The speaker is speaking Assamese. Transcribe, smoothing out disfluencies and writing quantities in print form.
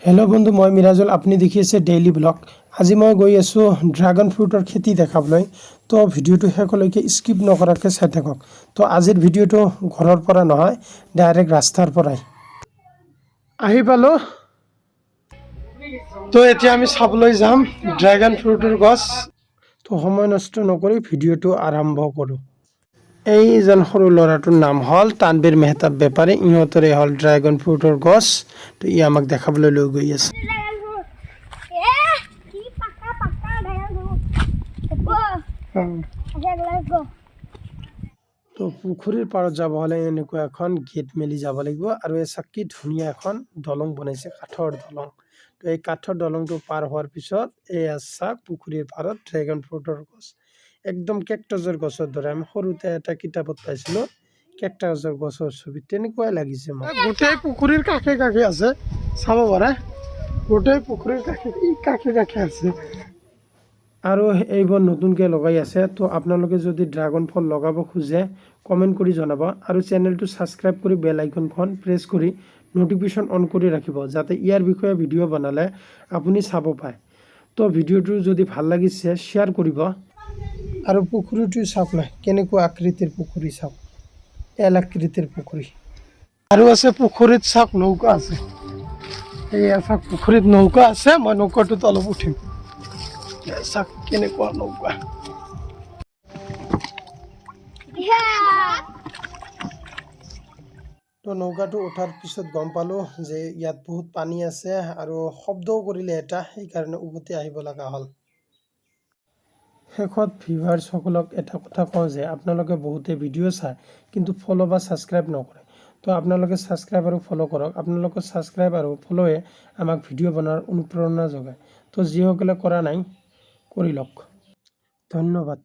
হেল্ল' বন্ধু, মই মিৰাজুল, আপুনি দেখি আছে ডেইলি ব্লগ। আজি মই গৈ আছোঁ ড্ৰাগন ফ্ৰুটৰ খেতি দেখাবলৈ। তো ভিডিঅ'টো শেষলৈকে স্কিপ নকৰাকৈ চাই থাকক। তো আজিৰ ভিডিঅ'টো ঘৰৰ পৰা নহয়, ডাইৰেক্ট ৰাস্তাৰ পৰাই আহি পালোঁ। তো এতিয়া আমি চাবলৈ যাম ড্ৰেগন ফ্ৰুটৰ গছ। তো সময় নষ্ট নকৰি ভিডিঅ'টো আৰম্ভ কৰোঁ। এইজন সৰু ল'ৰাটোৰ নাম হ'ল তানবীৰ মেহতাব বেপাৰী। ইহঁতৰে হ'ল ড্ৰেগন ফ্ৰুটৰ গছ। তো ই আমাক দেখাবলৈ লৈ গৈ আছে। Dragon fruit. Yeah, কি পাকা পাকা dragon fruit. Go. Okay, let's go. তো পুখুৰীৰ পাৰত যাব হ'লে এনেকুৱা এখন গেট মেলি যাব লাগিব। আৰু এই চাওক, কি ধুনীয়া এখন দলং বনাইছে, কাঠৰ দলং। তো এই কাঠৰ দলংটো পাৰ হোৱাৰ পিছত এই চাওক, পুখুৰীৰ পাৰত ড্ৰেগন ফ্ৰুটৰ গছ, একদম কেকটাছৰ গছৰ দৰে। আমি সৰুতে এটা কিতাপত পাইছিলোঁ কেকটাছৰ গছৰ ছবি, তেনেকুৱাই লাগিছে মোক। গোটেই পুখুৰীৰ কাষে কাষে আছে, চাব পাৰে, গোটেই পুখুৰীৰ কাষে কাষে কাষে আছে। আৰু এইবোৰ নতুনকৈ লগাই আছে। তো আপোনালোকে যদি ড্ৰাগন ফল লগাব খোজে, কমেণ্ট কৰি জনাব আৰু চেনেলটো ছাবস্ক্ৰাইব কৰি বেল আইকনখন প্ৰেছ কৰি ন'টিফিকেশ্যন অন কৰি ৰাখিব, যাতে ইয়াৰ বিষয়ে ভিডিঅ' বনালে আপুনি চাব পায়। তো ভিডিঅ'টো যদি ভাল লাগিছে, শ্বেয়াৰ কৰিব। আৰু পুখুৰীটো চাওক না, কেনেকুৱা আকৃতিৰ পুখুৰী চাওক, এল আকৃতিৰ পুখুৰী। আৰু আছে পুখুৰীত, চাওক, নৌকা আছে। এইয়া চাওক, পুখুৰীত নৌকা আছে। মই নৌকাটোত অলপ উঠিম। এয়া চাওক, কেনেকুৱা নৌকা। Yeah. তো নৌকাটো উঠাৰ পিছত গম পালোঁ যে ইয়াত বহুত পানী আছে আৰু শব্দও কৰিলে এটা, সেইকাৰণে উভতি আহিব লগা হ'ল। শেষত ভিউৱাৰ্ছসকলক এটা কথা কওঁ যে আপোনালোকে বহুতে ভিডিঅ' চায়, কিন্তু ফ'ল' বা ছাবস্ক্ৰাইব নকৰে। তো আপোনালোকে ছাবস্ক্ৰাইব আৰু ফ'ল' কৰক। আপোনালোকৰ ছাবস্ক্ৰাইব আৰু ফ'ল'য়ে আমাক ভিডিঅ' বনোৱাৰ অনুপ্ৰেৰণা যোগায়। তো যিসকলে কৰা নাই, কৰি লওক। ধন্যবাদ।